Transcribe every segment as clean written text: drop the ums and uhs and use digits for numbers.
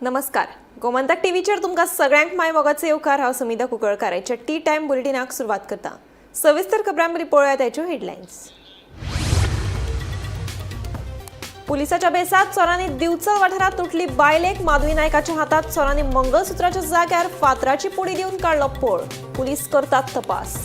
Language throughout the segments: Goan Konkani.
नमस्कार, गोमंतक टीव्हीचेर तुमकां सगळ्यांक माय मोगाचो येवकार. हांव सुमिता कुंकळकार. आयच्या टी टायम बुलेटिनाक सुरवात करता. सविस्तर खबरां पयलीं पळोवया ताच्यो हेडलायन्स. पुलिसाच्या बेसात चोरांनी दिवचल वाठारांत तुटली बायलेक. माधवी नायकाच्या हातात चोरांनी मंगळसुत्राच्या जाग्यार फातराची पुडी दिवन काडलो पळ. पुलीस करतात तपास.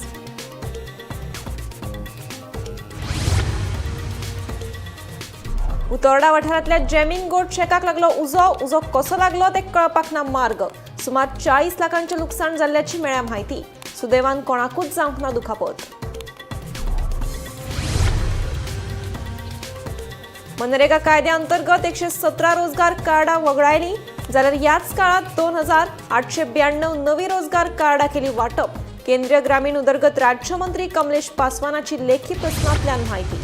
उतोर्डा वाठारांतल्या जॅमिंग गोट शॅकाक लागलो उजो. उजो कसो लागलो ते कळपाक ना मार्ग. सुमार 40 लाखांचें लुकसाण जाल्ल्याची मेळ्ळ्या म्हायती. सुदैवान कोणाकूच जावंक ना दुखापत. मनरेगा कायद्या अंतर्गत 117 रोजगार कार्डां वगळायली, जाल्यार ह्याच काळात 2892 नवी रोजगार कार्डां केली वाटप. केंद्रीय ग्रामीण उदरगत राज्यमंत्री कमलेश पासवानाची लेखी प्रस्नांतल्यान म्हायती.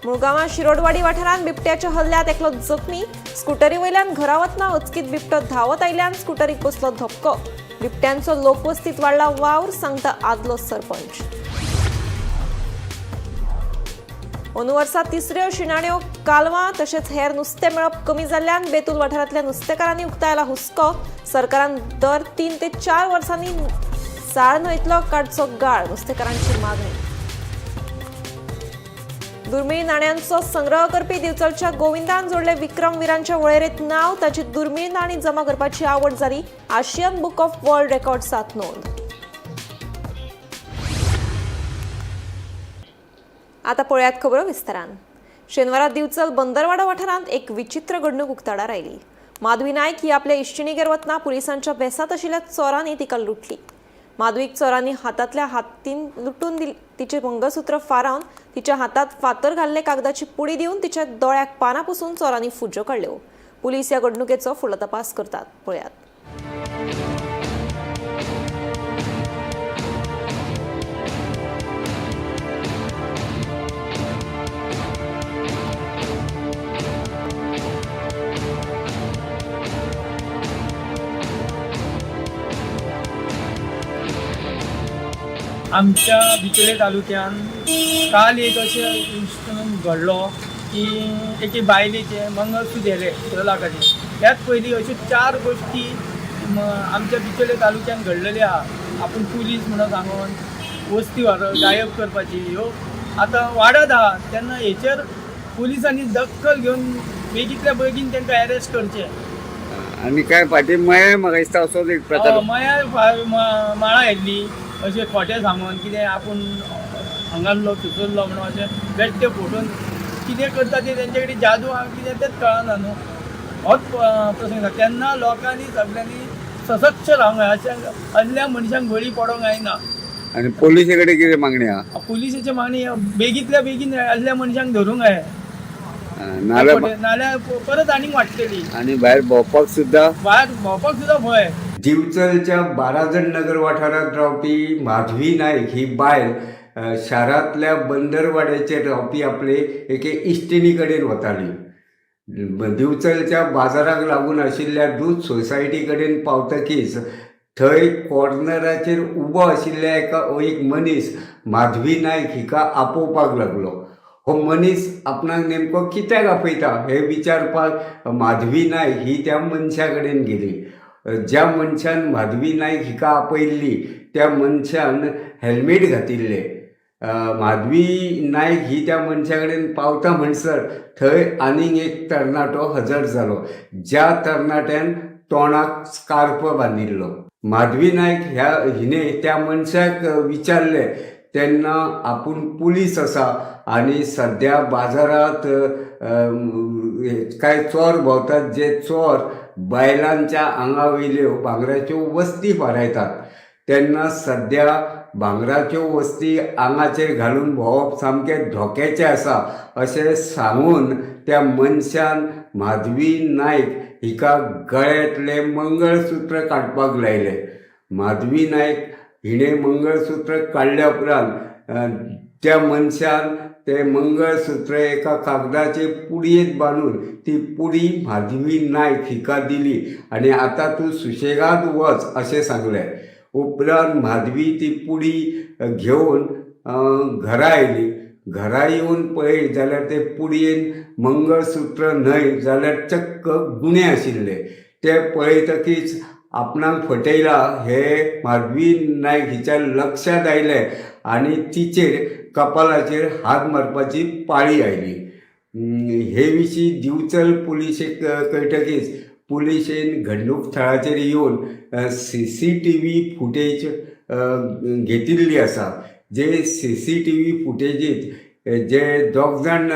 मुळगांवां शिरोडवाडी वाठारांत बिबट्याच्या हल्ल्यात एकलो जखमी. स्कुटरी वयल्यान घरा वतना अचकीत बिबटो धांवत आयल्यान स्कुटरीक बसलो धपको. बिबट्यांचो लोकवस्तीत वाडला वावर, सांगता आदलो सरपंच. अंदू वर्सा तिसऱ्यो शिणाण्यो, कालवां तशेंच हेर नुस्तें मेळप कमी जाल्ल्यान बेतूल वाठारांतल्या नुस्तेकारांनी उक्तायला हुस्को. सरकारान दर 3 ते 4 वर्सांनी साळ न्हंयतलो काडचो गाळ, नुस्तेकारांची मागणी. दुर्मीळ नाण्यांचो संग्रह करपी दिवचलच्या गोविंदान जोडले विक्रमवीरांच्या वळेरेंत नांव. ताची दुर्मीळ नाणी जमा करपाची आवड जाली आशियन बुक ऑफ वर्ल्ड रेकॉर्ड्सात नोंद. आता पळयात खबरो विस्तारान. शेनवारा दिवचल बंदरवाडा वाठारांत एक विचित्र घडणूक उक्ताडार आयली. माधवी नायक ही आपल्या इश्टिणीगेर वतना पुलिसांच्या भेसांत आशिल्ल्या चोरांनी तिका लुटली. माधवीक चोरांनी हातांतल्या हातीन लुटून दिली. तिचें मंगळसूत्र फारावन तिच्या हातात फातर घाल्ले कागदाची पुडी दिवन तिच्या दोळ्याक पानां पुसून चोरांनी फुज्यो काडल्यो. पुलीस ह्या घडणुकेचो फुडलो तपास करतात. पळयात. आमच्या बिचोले तालुक्यान काल एक अशें इन्सिडंट घडलो की एके बायलेचें मंगळसूत्र गेलें 6 लाखाचें. त्याच पयलीं अश्यो 4 गोश्टी आमच्या बिचोले तालुक्यान घडलेल्यो आहा. आपूण पुलीस म्हणून सांगून वस्ती गायब करपाची ह्यो आतां वाडत आहा. तेन्ना हेचेर पुलिसांनी दखल घेवन बेगींतल्या बेगीन तांकां एरेस्ट करचें. आनी काय फाटीं मये म्हाका दिसता असोच एक प्रकार. मया माळा येयल्ली अशें खोटें सांगून कितें आपूण हांगासलो थंयसरलो म्हणून अशें बेश्टे फोटोन कितें करता ते तेंचे कडेन जादू आहा कितें तेंच कळना न्हू. होच प्रसंग जाता तेन्ना लोकांनी सगळ्यांनी सशक्त रावंक जाय. अशें असल्या मनशांक बळी पडोंक जायना. आनी पोलिसे कडेन कितें मागणी आहा? पुलिसाची मागणी बेगींतल्या बेगीन असल्या मनशांक धरूंक जाय. नाल्यार नाल्यार परत आनीक वाडटली. आनी भायर भोंवपाक सुद्दां भायर भोंवपाक सुद्दां भंय. दिवचलच्या बाराजण नगर वाठारांत रावपी माधवी नायक ही बायल शारांतल्या बंदरवाड्याचेर रावपी आपले एके इश्टिणी कडेन वताली. दिवचलच्या बाजाराक लागून आशिल्ल्या दूद सोसायटी कडेन पावतकीच थंय कॉर्नराचेर उबो आशिल्ल्या एक मनीस माधवी नायक हिका आपोवपाक लागलो. हो मनीस आपणाक नेमको कित्याक आपयता हें विचारपाक माधवी नायक ही त्या मनशा कडेन गेली. ज्या मनशान माधवी नायक हिका आपयल्ली त्या मनशान हेल्मेट घातिल्लें. माधवी नायक ही त्या मनशा कडेन पावता म्हणसर थंय आनीक एक तरणाटो हजर जालो, ज्या तरणाट्यान तोंडाक स्कार्फ बांदिल्लो. माधवी नायक ह्या हिणे त्या मनशाक विचारलें तेन्ना आपूण पुलीस आसा आनी सद्या बाजारांत कांय चोर भोंवतात, जे चोर बायलांच्या आंगा वयल्यो भांगराच्यो वस्ती फारायतात. तेन्ना सद्या भांगराच्यो वस्ती आंगाचेर घालून भोंवप सामकें धोक्याचें आसा अशें सांगून त्या मनशान माधवी नायक हिका गळ्यांतलें मंगळसूत्र काडपाक लायलें. माधवी नायक हिणें मंगळसूत्र काडल्या उपरांत त्या मनशान तें मंगळसूत्र एका कागदाचे पुडयेंत बांदून ती पुडी माधवी नायक हिका दिली आनी आतां तूं सुशेगाद वच अशें सांगलें. उपरांत माधवी ती पुडी घेवन घरा आयली. घरा येवन पळयत जाल्यार ते पुडयेन मंगळसूत्र न्हय जाल्यार चक्क गुणे आशिल्ले. ते पळयतकीच आपणाक फटयला हे माधवी नायक हिच्या लक्षांत आयलें आनी तिचेर कपालाचेर हात मारपाची पाळी आयली. हे विशीं दिवचल पुलिशेक कळटकीच पुलिशेन घडणूक थळाचेर येवन सीसीटीव्ही फुटेज घेतिल्ली आसा. जे सीसीटीव्ही फुटेजींत जे दोग जाण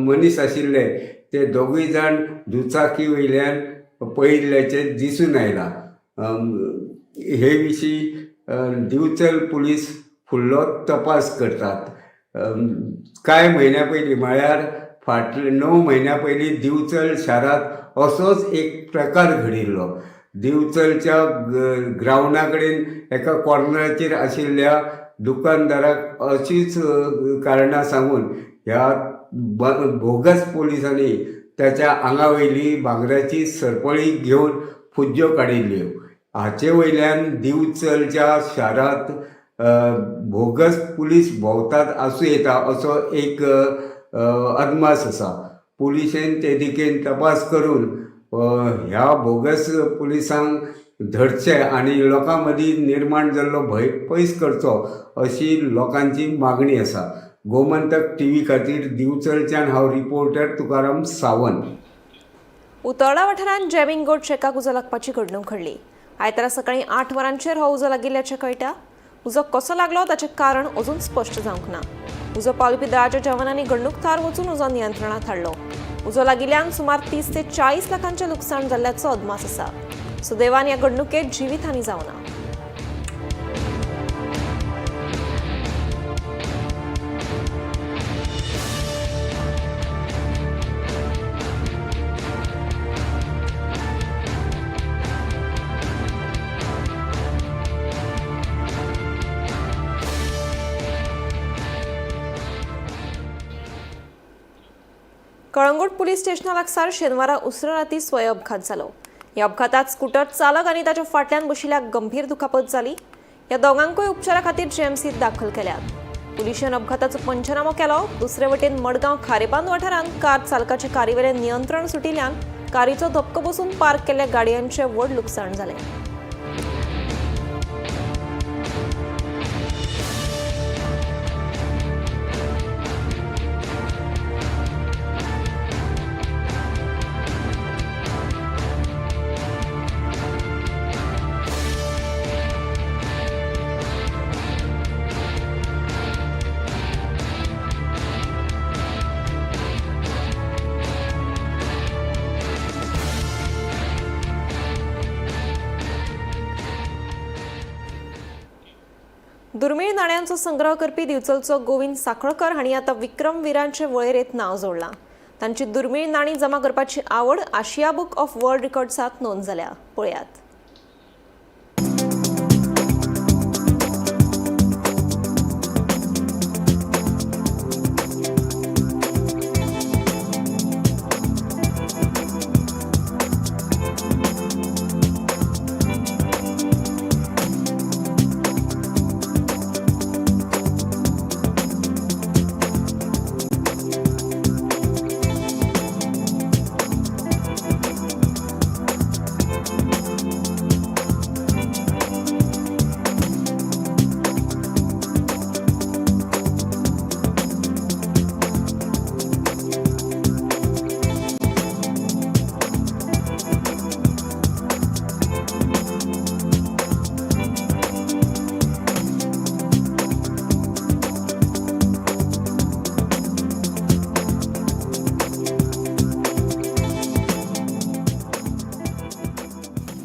मनीस आशिल्ले ते दोगूय जाण दुचाकी वयल्यान पळयिल्ल्याचें दिसून आयलां. हे विशीं दिवचल पुलीस फुडलो तपास करतात. कांय म्हयन्या पयलीं म्हळ्यार फाटले 9 म्हयन्या पयलीं दिवचल शारांत असोच एक प्रकार घडिल्लो. दिवचलच्या ग्रावंडा कडेन एका कॉर्नराचेर आशिल्ल्या दुकानदाराक अशीच कारणां सांगून ह्या बोगस पोलिसांनी ताच्या आंगा वयली भांगराची सरपळी घेवन फुज्ज्यो काडिल्ल्यो. हाचे वयल्यान दिवचलच्या शारांत बोगस पुलीस भोंवतात आसूं येता असो एक अदमास आसा. पुलिशेन ते दिकेन तपास करून ह्या बोगस पुलिसांक धरचे आनी लोकां मदीं निर्माण जाल्लो भंय पयस करचो अशी लोकांची मागणी आसा. गोमंतक टीव्ही खातीर दिवचलच्यान हांव रिपोर्टर तुकाराम सावंत. उतोर्डा वाठारांत जॅमिंग गोड शॅकाक उजो लागपाची घडणूक घडली. आयतारा सकाळीं 8 वरांचेर हो उजो लागिल्ल्याचें कळटा. उजो कसो लागलो ताचें कारण अजून स्पश्ट जावंक ना. उजो पालोवपी दळाच्या जवानांनी घडणूक थळार वचून उजो नियंत्रणांत हाडलो. उजो लागिल्ल्यान सुमार 30 ते 40 लाखांचें लुकसाण जाल्ल्याचो अदमास आसा. सुदैवान ह्या घडणुकेंत जिवीतहानी जावना. कळंगूट पुलीस स्टेशना लागसार शेनवारा उसरां राती स्वय अपघात जालो. ह्या अपघातात स्कुटर चालक आनी ताच्या फाटल्यान बशिल्ल्याक गंभीर दुखापत जाली. ह्या दोगांकूय उपचारा खातीर जीएमसीत दाखल केल्यात. पुलिशेन अपघाताचो पंचनामो केलो. दुसरे वटेन मडगांव खारेबांद वाठारांत कार चालकाचे कारीवेलें नियंत्रण सुटिल्ल्यान कारीचो धपको बसून पार्क केल्ल्या गाडयांचें व्हड लुकसाण जालें. दुर्मीळ नाण्यांचो संग्रह करपी दिवचलचो गोविंद साखळकर हांणी आतां विक्रमवीरांचे वळेरेंत नांव जोडलां. तांची दुर्मीळ नाणी जमा करपाची आवड आशिया बुक ऑफ वर्ल्ड रिकॉर्ड्सांत नोंद जाल्या. पळयात.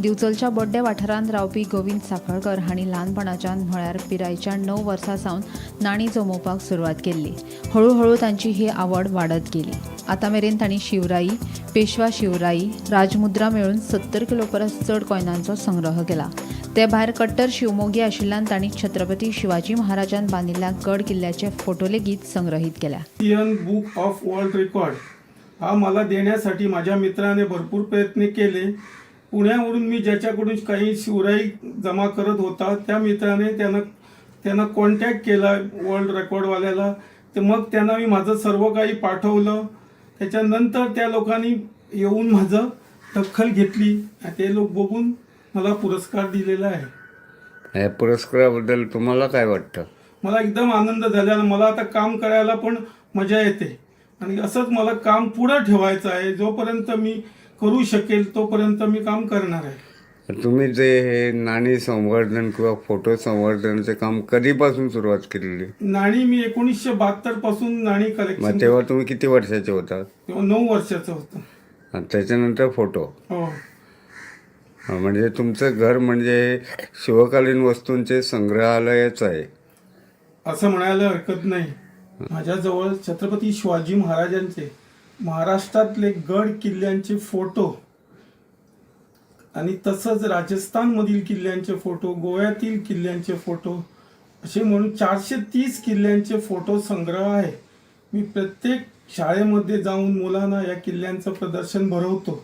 दिवचलच्या बोड्डे वाठारांत रावपी गोविंद साखळकर हांणी ल्हानपणाच्यान म्हळ्यार पिरायेच्या 9 वर्सां सावन नाणी जमोवपाक सुरवात केल्ली. हळूहळू तांची ही आवड वाडत गेली. आतां मेरेन तांणी शिवराई, पेशवा शिवराई, राजमुद्रा मेळून 70 किलो परस चड कॉयनांचो संग्रह केला. ते भायर कट्टर शिवमोगी आशिल्ल्यान तांणी छत्रपती शिवाजी महाराजान बांदिल्ल्या गड किल्ल्याचे फोटो लेगीत संग्रहीत केल्या. Indian book of world record हा मला देण्यासाठी माझ्या मित्राने भरपूर प्रयत्न केले. पुण्यावरून मी ज्याच्याकडून काही शिवराई जमा करत होता त्या मित्राने त्यांना कॉन्टॅक्ट केला वर्ल्ड रेकॉर्डवाल्याला. तर मग त्यांना मी माझं सर्व काही पाठवलं. त्याच्यानंतर त्या लोकांनी येऊन माझं दखल घेतली आणि ते लोक बघून मला पुरस्कार दिलेला आहे. या पुरस्काराबद्दल तुम्हाला काय वाटतं? मला एकदम आनंद झाला आणि मला आता काम करायला पण मजा येते आणि असंच मला काम पुढं ठेवायचं आहे. जोपर्यंत मी करू शकेल तोपर्यंत मी काम करणार आहे. तुम्ही जे हे नाणी संवर्धन किंवा फोटो संवर्धनचे काम कधीपासून सुरुवात केलेली? नाणी मी 1972 पासून नाणी मग कलेक्शन. तेव्हा तुम्ही किती वर्षाचे होतात? तेव्हा 9 वर्षाचं होतं. आणि त्याच्यानंतर फोटो? हो. म्हणजे तुमचं घर म्हणजे शिवकालीन वस्तूंचे संग्रहालयच आहे. असं म्हणायला हरकत नाही. माझ्याजवळ छत्रपती शिवाजी महाराजांचे महाराष्ट्रातले गड किल्ल्यांचे फोटो आणि तसंच राजस्थानमधील किल्ल्यांचे फोटो, गोव्यातील किल्ल्यांचे फोटो असे म्हणून 430 किल्ल्यांचे फोटो संग्रह आहे. मी प्रत्येक शाळेमध्ये जाऊन मुलांना या किल्ल्यांचं प्रदर्शन भरवतो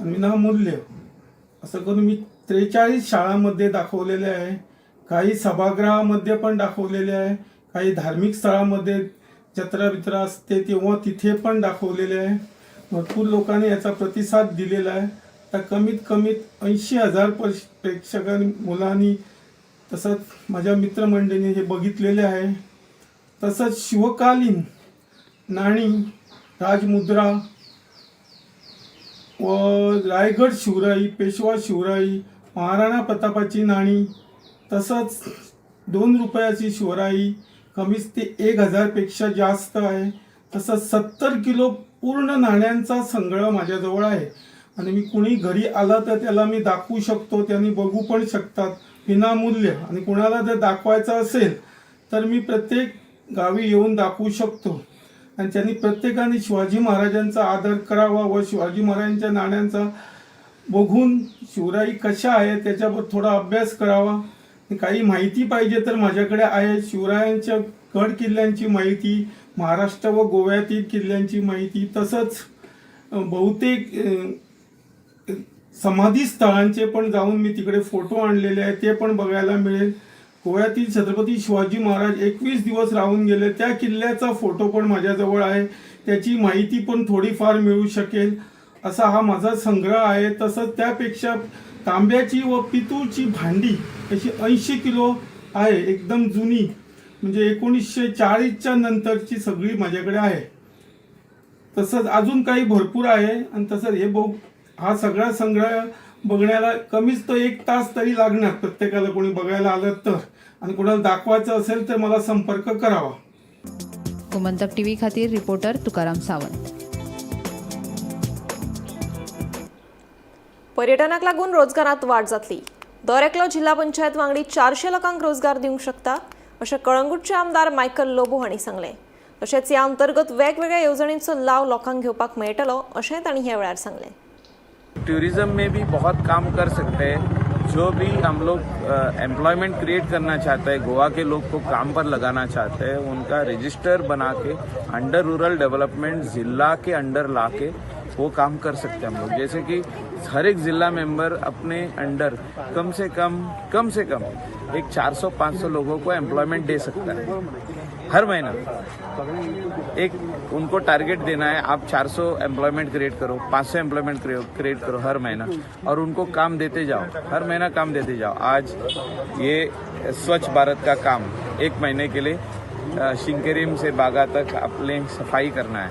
आणि विनामूल्य असं करून मी 43 शाळांमध्ये दाखवलेले आहे. काही सभागृहामध्ये पण दाखवलेले आहे. काही धार्मिक स्थळामध्ये जत्रा बित्रा असते तेव्हा तिथे पण दाखवलेले आहे. भरपूर लोकांनी याचा प्रतिसाद दिलेला आहे. तर कमीत कमीत 80,000 प्रेक्षकांनी, मुलांनी तसंच माझ्या मित्रमंडळींनी हे बघितलेले आहे. तसंच शिवकालीन नाणी, राजमुद्रा व रायगड शिवराई, पेशवा शिवराई, महाराणा प्रतापाची नाणी, तसंच 2 रुपयाची शिवराई कमीच ते 1000पेक्षा जास्त आहे. तसंच 70 किलो पूर्ण नाण्यांचा संग्रह माझ्याजवळ आहे आणि मी कुणी घरी आला तर त्याला मी दाखवू शकतो, त्यांनी बघू पण शकतात विनामूल्य. आणि कुणाला जर दाखवायचं असेल तर मी प्रत्येक गावी येऊन दाखवू शकतो. आणि त्यांनी प्रत्येकाने शिवाजी महाराजांचा आदर करावा व शिवाजी महाराजांच्या नाण्यांचा बघून शिवराई कशा आहे त्याच्यावर थोडा अभ्यास करावा. आणि काही माहिती पाहिजे तर माझ्याकडे आहे शिवरायांच्या गड किल्ल्यांची माहिती, महाराष्ट्र व गोव्यातील किल्ल्यांची माहिती, तसंच बहुतेक समाधी स्थळांचे पण जाऊन मी तिकडे फोटो आणलेले आहे, ते पण बघायला मिळेल. गोव्यातील छत्रपती शिवाजी महाराज 21 दिवस राहून गेले त्या किल्ल्याचा फोटो पण माझ्याजवळ आहे, त्याची माहिती पण थोडीफार मिळू शकेल. असा हा माझा संग्रह आहे. तसंच त्यापेक्षा तांब्याची व पितूळची भांडी अशी 80 किलो आहे, एकदम जुनी, म्हणजे 1940च्या नंतरची सगळी माझ्याकडे आहे. तसंच अजून काही भरपूर आहे. आणि तसंच हे बघ, हा सगळा संग्रह बघण्याला कमीच तो 1 तास तरी लागणार प्रत्येकाला, कोणी बघायला आलं तर. आणि कोणाला दाखवायचं असेल तर मला संपर्क करावा. गोमंतक टीव्ही खातीर रिपोर्टर तुकाराम सावंत. पर्यटनाक लागून रोजगारात वाढ जातली. दर एकलो जिल्हा पंचायत वांगडी 400 लोकांक रोजगार दिवंक शकता अशें कळंगूटचे आमदार मायकल लोबो हांणी सांगलें. तशेंच ह्या अंतर्गत वेगवेगळ्या येवजणींचो लाव लोकांक घेवपाक मेळटलो अशें तांणी ह्या वेळार सांगलें. टूरिज्म में भी बहुत काम कर सकते हैं. जो भी हम लोग एम्प्लॉयमेंट क्रिएट करना चाहते हैं, गोवा के लोग को काम पर लगाना चाहते हैं, उनका रजिस्टर बना के अंडर रूरल डेवलपमेंट जिला के अंडर ला के वो काम कर सकते हैं हम लोग. जैसे कि हर एक जिला मेंबर अपने अंडर कम से कम एक 400-500 लोगों को एम्प्लॉयमेंट दे सकता है हर महीना. एक उनको टारगेट देना है, आप 400 एम्प्लॉयमेंट क्रिएट करो, 500 एम्प्लॉयमेंट क्रिएट करो हर महीना और उनको काम देते जाओ, हर महीना काम देते जाओ. आज ये स्वच्छ भारत का काम एक महीने के लिए शिंकेरिम से बागा तक अपने सफाई करना है,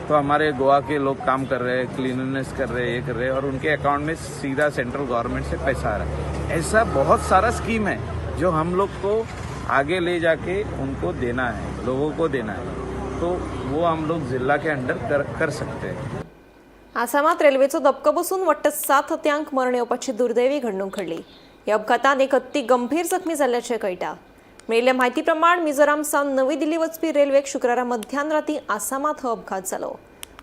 तो हमारे गोवा के लोग काम कर रहे हैं, क्लीननेस कर रहे हैं, ये कर रहे हैं और उनके अकाउंट में सीधा सेंट्रल गवर्नमेंट से पैसा आ रहा है. ऐसा बहुत सारा स्कीम है जो हम लोग को आगे ले जाके उनको देना है, लोगों को देना है, तो वो हम लोग जिला के अंडर कर कर सकते हैं. आसामात रेल्वेचो धपको बसून वट्ट 7 हत्यांक मरण येवपाची दुर्दैवी घडणूक घडली. ह्या अपघातान एक हत्ती गंभीर जखमी जाल्ल्याचें कळटा. मेळिल्ल्या म्हायती प्रमाण मिझोराम सावन नवी दिल्ली वचपी रेल्वेक शुक्रारा मध्यान राती आसामात हो अपघात जालो.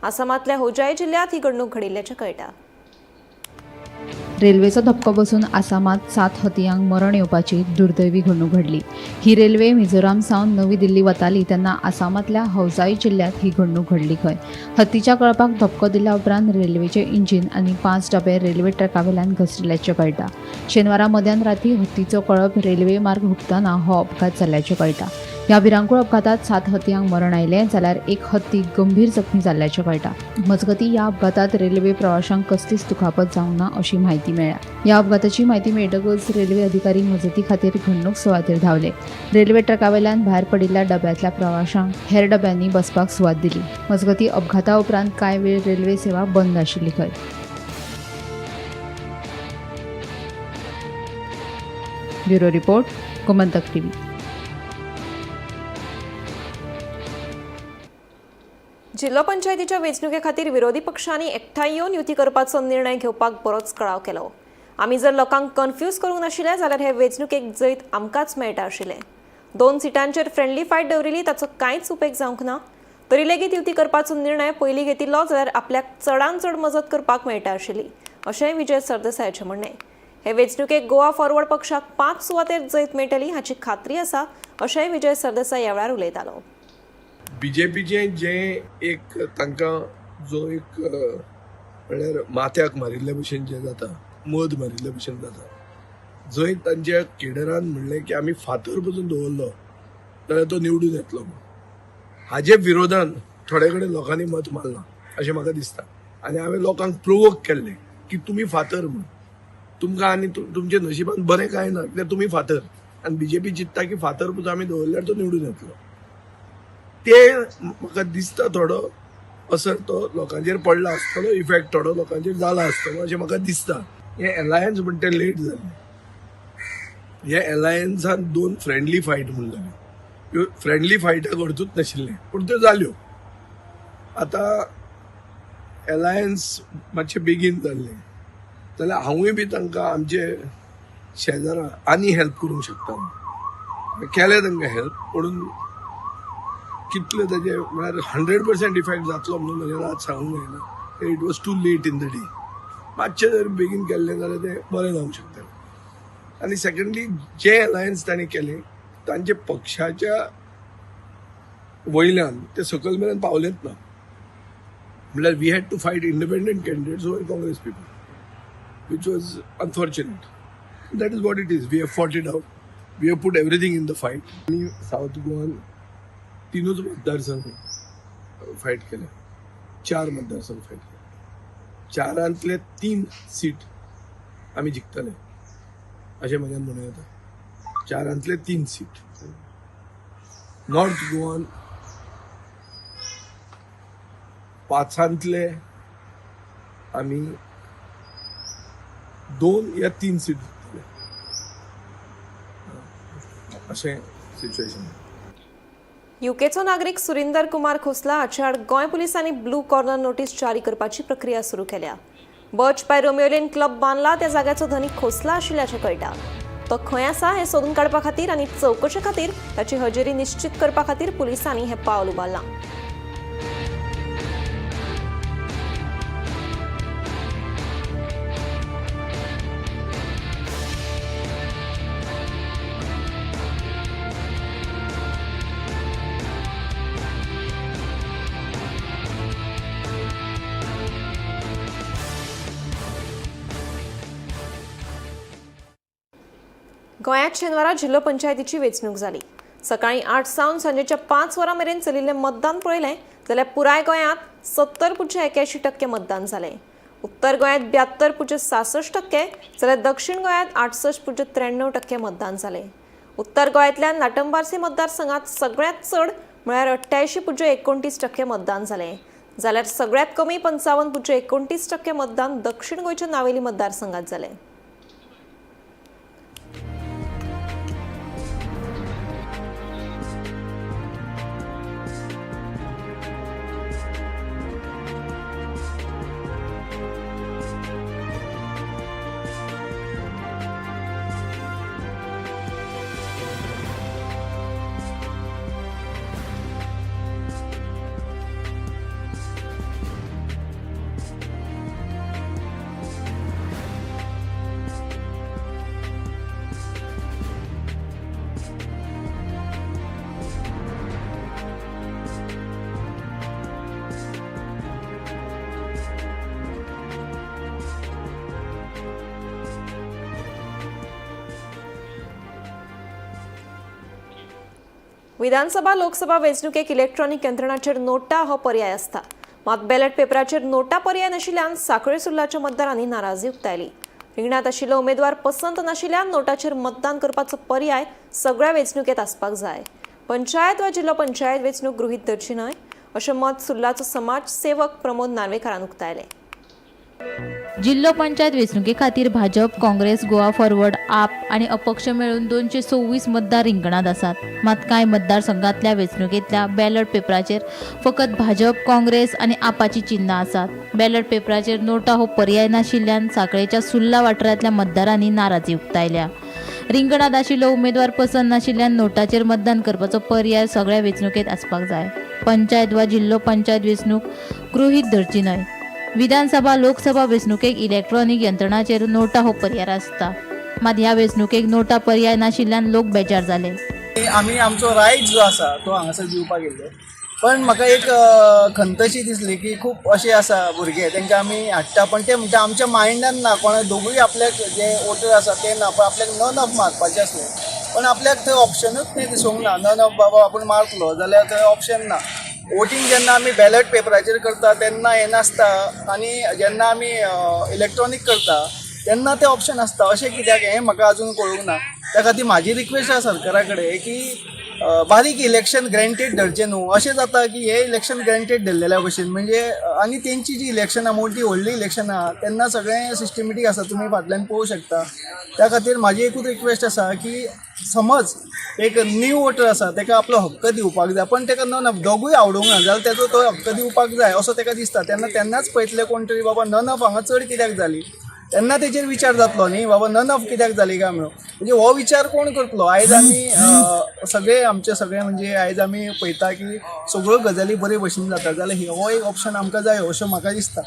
आसामांतल्या होजाई जिल्ह्यांत ही घडणूक घडिल्ल्याचें कळटा. रेल्वेचो धपको बसून आसामात 7 हतयांक मरण येवपाची दुर्दैवी घडणूक घडली. ही रेल्वे मिझोराम सावन नवी दिल्ली वताली तेन्ना आसामांतल्या हौजाई जिल्ल्यांत ही घडणूक घडली खंय. हत्तीच्या कळपाक धपको दिल्या उपरांत रेल्वेचें इंजीन आनी 5 डबे रेल्वे ट्रॅकावेल्यान घसरिल्ल्याचें कळटा. शेनवारा मध्यान राती हत्तीचो कळप रेल्वे मार्ग हुपतना हो अपघात जाल्ल्याचें कळटा. ह्या भिरांकूळ अपघातात 7 हतयांक मरण आयलें जाल्यार एक हत्ती गंभीर जखमी जाल्ल्याचें कळटा. मजगतीं ह्या अपघातात रेल्वे प्रवाशांक कसलीच दुखापत जावंक ना अशी म्हायती मेळ्ळ्या. ह्या अपघाताची म्हायती मेळटकच रेल्वे अधिकारी मजती खातीर घडणूक सुवातेर धांवले. रेल्वे ट्रॅकावेल्यान भायर पडिल्ल्या डब्यांतल्या प्रवाशांक हेर डब्यांनी बसपाक सुवात दिली. मजगतीं अपघाता उपरांत कांय वेळ रेल्वे सेवा बंद आशिल्ली खंय. Bureau report, Gomantak TV. जिल्हो पंचायतीच्या वेंचणुके खातीर विरोधी पक्षांनी एकठांय येवन युती करपाचो निर्णय घेवपाक बरोच कळाव केलो. आमी जर लोकांक कन्फ्यूज करूंक नाशिल्ले जाल्यार हे वेंचणुकेक जैत आमकांच मेळटा आशिल्लें. 2 सिटांचेर फ्रेंडली फायट दवरिल्ली ताचो कांयच उपेग जावंक ना. तरी लेगीत युती करपाचो निर्णय पयलीं घेतिल्लो जाल्यार आपल्याक चडांत चड मजत करपाक मेळटा आशिल्ली अशेंय विजय सरदेसायाचें म्हणणें. हे वेंचणुकेक गोवा फॉरवर्ड पक्षाक 5 सुवातेर जैत मेळटली हाची खात्री आसा अशेंय विजय सरदेसाय ह्या वेळार उलयतालो. बीजेपीचें जें एक तांकां जो एक म्हळ्यार माथ्याक मारिल्ले भशेन जें जाता, मद मारिल्ले भशेन जाता, जंय तांच्या केडरान म्हणलें की आमी फातर पसून दवरलो जाल्यार तो निवडून येतलो म्हूण, हाजे विरोधान थोडे कडेन लोकांनी मत मारलां अशें म्हाका दिसता. आनी हांवें लोकांक प्रोवोक केल्लें की तुमी फातर म्हूण, तुमकां आनी तुमच्या नशिबान बरें कांय ना कित्याक तुमी फातर, आनी बीजेपी चिंत्ता की फातर पसून आमी दवरल्यार तो निवडून येतलो. ते म्हाका दिसता थोडो असर तो लोकांचेर पडला आसतलो, इफेक्ट थोडो लोकांचेर जाला आसतलो अशें म्हाका दिसता. हें एलायन्स म्हण तें लेट जालें. हे एलायन्सान 2 फ्रेंडली फायट म्हूण जाल्यो, ह्यो फ्रेंडली फायटाक अर्थूच नाशिल्लें पूण त्यो जाल्यो. आतां एलायन्स मातशें बेगीन जाल्लें जाल्यार हांवूय बी तांकां आमचे शेजारा आनी हेल्प करूंक शकता, केलें तांकां हेल्प, पूण कितले ताजे म्हळ्यार 100% इफेक्ट जातलो म्हणून म्हज्यान आज सांगूंक जायना. It was too late in the day. मातशें जर बेगीन केल्लें जाल्यार तें बरें जावंक शकतालें. आनी सेकंडली जे अलायन्स तांणी केलें तांच्या पक्षाच्या वयल्यान ते सकयल मेरेन पावलेच ना. म्हळ्यार we had to fight independent candidates over Congress people, which was unfortunate. That is what it is. We have fought it out, we have put everything in the fight. आनी सावथ गोवान 3 मतदारसंघ फायट केले, 4 मतदारसंघ फायट केले. 4ांतले 3 सीट आमी जिखतले अशें म्हज्यान म्हणूं येता. 4ांतले 3 सीट. नॉर्थ गोवान 5ांतले आमी 2 या 3 सीट जिखतले अशें सिच्युएशन. युकेचो नागरीक सुरिंदर कुमार खोसला हाचे आड गोंय पुलिसांनी ब्लू कॉर्नर नोटीस जारी करपाची प्रक्रिया सुरू केल्या. बर्च बाय रोमियोलेन क्लब बांदला त्या जाग्याचो धनी खोसला आशिल्ल्याचें कळटा. तो खंय आसा हें सोदून काडपा खातीर आनी चवकशे खातीर ताची हजेरी निश्चित करपा खातीर पुलिसांनी हें पावल उबारलां. गोंयांत शेनवारा जिल्हो पंचायतीची वेंचणूक जाली. सकाळीं 8 सावन सांजेच्या 5 वरां मेरेन चलिल्लें मतदान पळयलें जाल्यार पुराय गोंयांत 70.81% मतदान जालें. उत्तर गोंयांत 72.66% जाल्यार दक्षिण गोंयांत 68.93% मतदान जालें. उत्तर गोंयांतल्यान लाटंबार्से मतदारसंघात सगळ्यांत चड म्हळ्यार 88.29% मतदान जालें, जाल्यार सगळ्यांत कमी 55.29% मतदान दक्षिण गोंयच्या नावेली मतदारसंघात जालें. विधानसभा लोकसभा वेंचणुकेक इलेक्ट्रॉनिक यंत्रणाचेर नोटा हो पर्याय आसता, मात बॅलट पेपराचेर नोटा पर्याय नाशिल्ल्यान सांखळे सुर्लाच्या मतदारांनी नाराजी उक्तायली. रिंगणांत आशिल्लो उमेदवार पसंत नाशिल्ल्यान नोटाचेर मतदान करपाचो पर्याय सगळ्या वेंचणुकेत आसपाक जाय. पंचायत वा जिल्लो पंचायत वेंचणूक गृहीत धरची न्हय अशें मत सुर्लाचो समाज सेवक प्रमोद नार्वेकारान उक्तायलें. जिल्लो पंचायत वेंचणुके खातीर भाजप, काँग्रेस, गोवा फॉरवर्ड, आप आनी अपक्ष मेळून 226 मतदार रिंगणांत आसात. मात कांय मतदारसंघांतल्या वेंचणुकेंतल्या बॅलट पेपराचेर फकत भाजप, काँग्रेस आनी आपाची चिन्नां आसात. बॅलट पेपराचेर नोटा हो पर्याय नाशिल्ल्यान सांखळेच्या सुर्ला वाठारांतल्या मतदारांनी नाराजी उक्तायल्या. रिंगणांत आशिल्लो उमेदवार पसंत नाशिल्ल्यान नोटाचेर मतदान करपाचो पर्याय सगळ्या वेंचणुकेंत आसपाक जाय. पंचायत वा जिल्लो पंचायत वेंचणूक गृहीत धरची न्हय. विधानसभा लोकसभा वेंचणुकेक इलेक्ट्रॉनिक यंत्रणाचेर नोटा हो पर्याय आसता, मात ह्या वेंचणुकेक नोटा पर्याय नाशिल्ल्यान लोक बेजार जाले. आमी आमचो रायट जो आसा तो हांगासर दिवपाक गेल्ले, पण म्हाका एक खंतशी दिसली की खूब अशे आसा भुरगे तांकां आमी हाडटा, पण ते म्हणटा आमच्या मायंडान ना, कोणा दोगूय आपल्याक जे वोटर आसा ते ना, पण आपल्याक नन ऑफ मारपाचें आसलें, पण आपल्याक थंय ऑप्शनूच थंय दिसूंक ना. नन ऑफ बाबा आपूण मारतलो जाल्यार थंय ऑप्शन ना. वोटींग जेन्ना आमी बॅलट पेपराचेर करता तेन्ना हें नासता आनी जेन्ना आमी इलेक्ट्रॉनीक करता तेन्ना तें ऑप्शन आसता. अशें कित्याक हें म्हाका अजून कळूंक ना. त्या खातीर म्हाजी रिक्वेस्ट आसा सरकारा कडेन की बारीक इलेक्शन ग्रेंटेड धरचें न्हू. अशें जाता की हे इलेक्शन ग्रेंटेड धरलेल्या भशेन म्हणजे आनी तेंची जी इलेक्शनां मोठी व्हडलीं इलेक्शनां आहा तेन्ना सगळें सिस्टमेटीक आसा, तुमी फाटल्यान पळोवंक शकता. त्या खातीर म्हाजी एकूच रिक्वेस्ट आसा की समज एक न्यू वोटर आसा तेका आपलो हक्क दिवपाक जाय, पण तेका नन ऑफ दोगूय आवडूंक ना जाल्यार तेजो तो हक्क दिवपाक जाय असो तेका दिसता. तेन्ना तेन्नाच पळयतले कोण तरी बाबा नन ऑफ हांगा चड कित्याक जाली, तेन्ना तेजेर विचार जातलो न्ही, बाबा नन ऑफ कित्याक जाली काय म्हणून. म्हणजे हो विचार कोण करतलो? आयज आमी सगळे आमचे सगळे म्हणजे आयज आमी पळयता की सगळ्यो गजाली बरे भशेन जाता जाल्यार हो एक ऑप्शन आमकां जायो अशें म्हाका दिसता.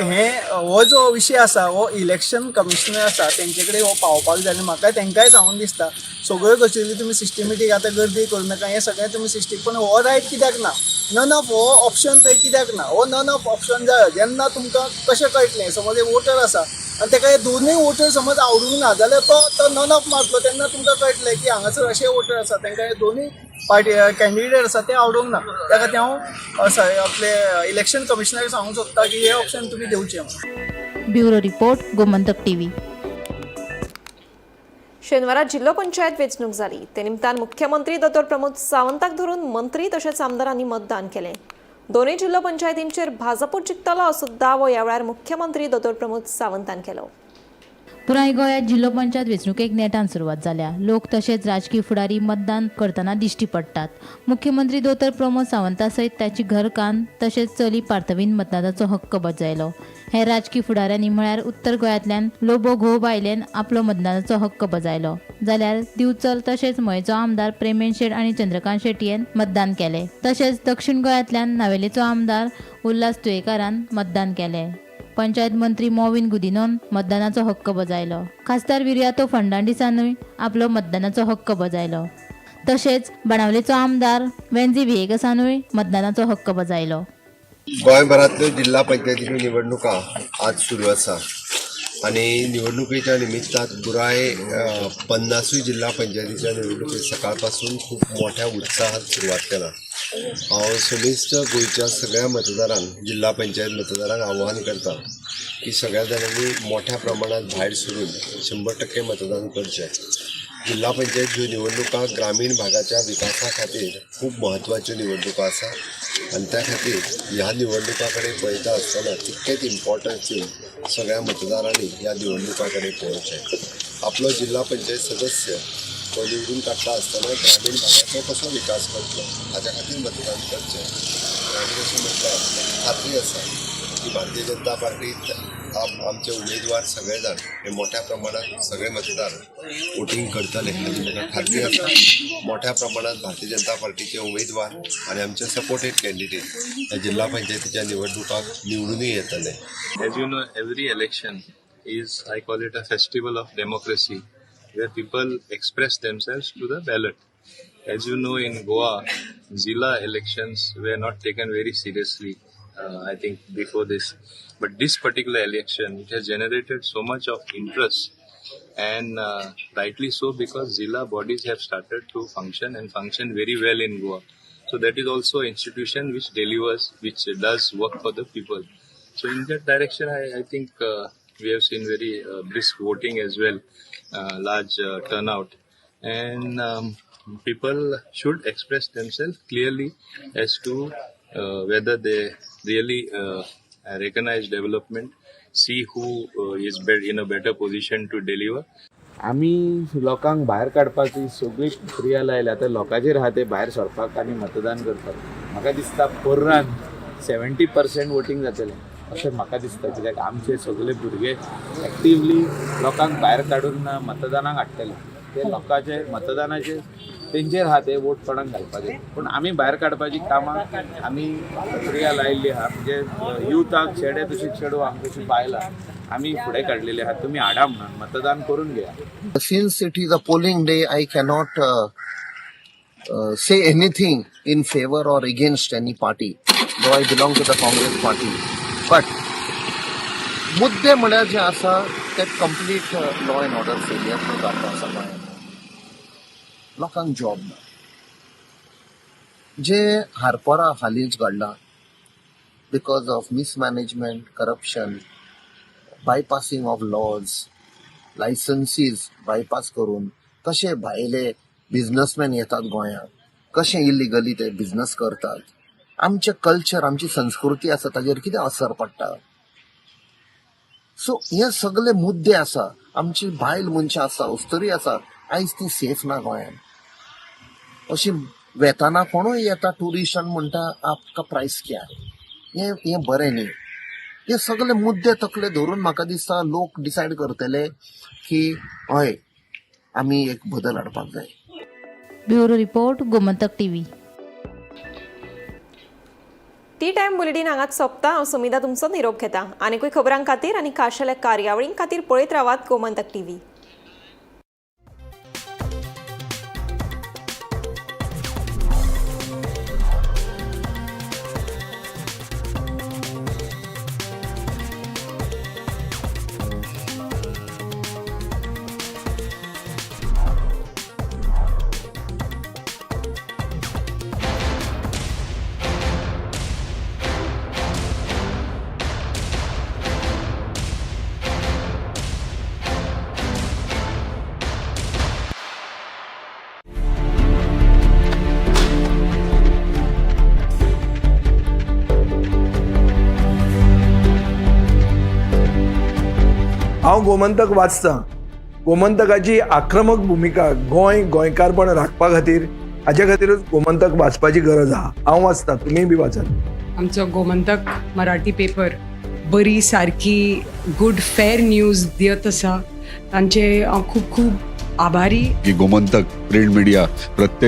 हे हो जो विशय आसा हो इलेक्शन कमिशनर आसा तेंचे कडेन हो पावोवपाक जाय आनी म्हाका तेंकांय सांगून दिसता सगळ्यो गजाली तुमी सिस्टमेटीक आतां गर्दी करूं नाका, हें सगळें तुमी सिस्टीक, पण हो रायट कित्याक ना? नन ऑफ हो ऑप्शन थंय कित्याक ना? हो नन ऑफ ऑप्शन जायो. जेन्ना तुमकां कशें कळटलें समज एक वोटर आसा आनी तेका हे दोनूय वोटर समज आवडूंक ना जाल्यार तो नन ऑफ मारतलो, तेन्ना तुमकां कळटलें की हांगासर अशे वोटर आसा तेंकां हे दोनूय पार्टी कॅन्डिडेट आसा ते आवडूंक ना. त्या खातीर हांव आपले इलेक्शन कमिशनराक सांगूंक सोदता की हे ऑप्शन तुमी दिवचें म्हणून. Bureau report, Gomantak TV. शेनवारा जिल्लो पंचायत वेंचणूक जाली. ते निमतान मुख्यमंत्री दोतोर प्रमोद सावंताक धरून मंत्री तशेंच आमदारांनी मतदान केलें. दोनूय जिल्लो पंचायतींचेर भाजपूच जिखतलो असो दावो ह्या वेळार मुख्यमंत्री दोतोर प्रमोद सावंतान केलो. पुराय गोंयांत जिल्लो पंचायत वेंचणुकेक नेटान सुरवात जाल्या. लोक तशेंच राजकी फुडारी मतदान करतना दिश्टी पडटात. मुख्यमंत्री दोतोर प्रमोद सावंता सयत ताची घरकान्न तशेंच चली पार्थवीन मतदानाचो हक्क बजायलो. हे राजकी फुडाऱ्यांनी म्हळ्यार उत्तर गोंयांतल्यान लोबो घोव बायलेन आपलो मतदानाचो हक्क बजायलो, जाल्यार दिवचल तशेंच मयेचो आमदार प्रेमेंद शेट आनी चंद्रकांत शेटयेन मतदान केलें. तशेंच दक्षिण गोंयांतल्यान नावेलेचो आमदार उल्हास तुयेकारान मतदान केलें. पंचायत मंत्री मॉविन गुदिनोन मतदानाचो हक्क बजायलो. खासदार विरियातो फर्नांडीसानूय आपलो मतदानाचो हक्क बजायलो. तशेंच बाणावलेचो आमदार वेंझी व्हिएगसानूय मतदानाचो हक्क बजायलो. गोंयभरांतल्यो जिल्हा पंचायतीच्यो निवडणुका आज सुरू आसा आनी निवडणुकेच्या निमित्तान पुराय 50ूय जिल्हा पंचायतीच्या निवडणुके सकाळपासून खूब मोठ्या उत्साहात सुरवात केला. हांव समेस्त गोंयच्या सगळ्या मतदारांक, जिल्हा पंचायत मतदारांक आव्हान करता की सगळ्या जाणांनी मोठ्या प्रमाणात भायर सरून 100% मतदान करचें. जिल्हा पंचायत ह्यो निवडणुका ग्रामीण भागाच्या विकासा खातीर खूब म्हत्वाच्यो निवडणुका आसा आनी त्या खातीर ह्या निवडणुका कडेन पळयता आसतना तितकेंच इम्पॉर्टन्स दिवन सगळ्या मतदारांनी ह्या निवडणुका कडेन पळोवचें. आपलो जिल्हा पंचायत सदस्य तो निवडून काडटा आसतना ग्रामीण भागाचो कसो विकास करतलो हाज्या खातीर मतदान करचें. आनी अशें म्हटल्यार खात्री आसा की भारतीय जनता पार्टी आमचे उमेदवार सगळे जाण हे मोठ्या प्रमाणात सगळे मतदार वोटींग करतले हाजी म्हाका खात्री आसा. मोठ्या प्रमाणात भारतीय जनता पार्टीचे उमेदवार आनी आमचे सपोर्टेड कॅन्डिडेट ह्या जिल्हा पंचायतीच्या निवडणुकाक निवडूनय येतले. As you know, every election is, I call it a festival of democracy, where people express themselves to the ballot. As you know, in Goa, Zilla elections were not taken very seriously. I think, before this. But this particular election, it has generated so much of interest, and rightly so, because Zilla bodies have started to function and function very well in Goa. So that is also an institution which delivers, which does work for the people. So in that direction, I think we have seen very brisk voting as well, large turnout, and people should express themselves clearly as to whether they really recognize development, see who is in a better position to deliver. आमी लोकांक भायर काडपाची सगळी प्रक्रिया लायल्या. आतां लोकांचेर आहा ते भायर सरपाक आनी मतदान करपाक. म्हाका दिसता पर्रान 70% वोटींग जातलें अशें म्हाका दिसता, कित्याक आमचे सगळे भुरगे एक्टिवली लोकांक भायर काडून मतदानाक हाडटले. ते लोकांचे मतदानाचे तेंचेर आहा ते वोट कोणाक घालपाचे, पूण आमी भायर काडपाची कामां आमी प्रक्रिया लायिल्ली आहा. म्हणजे युथाक चेडे तशी चेडूं आमकां तशी बायलां आमी फुडें काडलेली आहा, तुमी हाडा म्हणून मतदान करून घेया. Since it is a polling day, I cannot say anything in favor or against any party, though I belong to the Congress party. But मुद्दे म्हळ्यार जे आसा ते complete law and order failure जाता आसा गोंयांत. लोकांक जॉब ना, जे हारपोरा हालींच घडला because of mismanagement, corruption, bypassing of laws, licenses bypass करून कशे भायले बिझनसमॅन येतात गोंयांत, कशे इलिगली ते बिझनस करतात, आमचें कल्चर, आमची संस्कृती आसा ताजेर कितें असर पडटा. सो हे सगळे मुद्दे आसा. आमची बायल मनशां आसा, अस्तुरी आसा, आयज ती सेफ ना गोंयांत. अशी वेताना कोणूय येता ट्युरिस्ट आनी म्हणटा आपका प्रायस क्या है, हें हें बरें न्ही. हे सगळे मुद्दे तकले धरून म्हाका दिसता लोक डिसायड करतले की हय आमी एक बदल हाडपाक जाय. Bureau report, Gomantak TV. Tea time bulletin हांगाच सोंपता. हांव सुमिता तुमचो निरोप घेता. आनीकूय खबरां खातीर आनी खाशेल्या कार्यावळीं खातीर पळयत रावात गोमंतक टीव्ही. हांव गोमंतक वाचतां. गोमंतकाची आक्रमक भुमिका गोंय गोंयकारपण राखपा खातीर, हाजे खातीरूच गोमंतक वाचपाची गरज आहा. हांव वाचतां, तुमीय बी वाचात. आमचो गोमंतक मराठी पेपर बरी सारकी गुड फेर न्यूज दियत आसा, तांचे हांव खूब खूब आभारी. की गोमंतक प्रिंट मिडिया प्रत्येक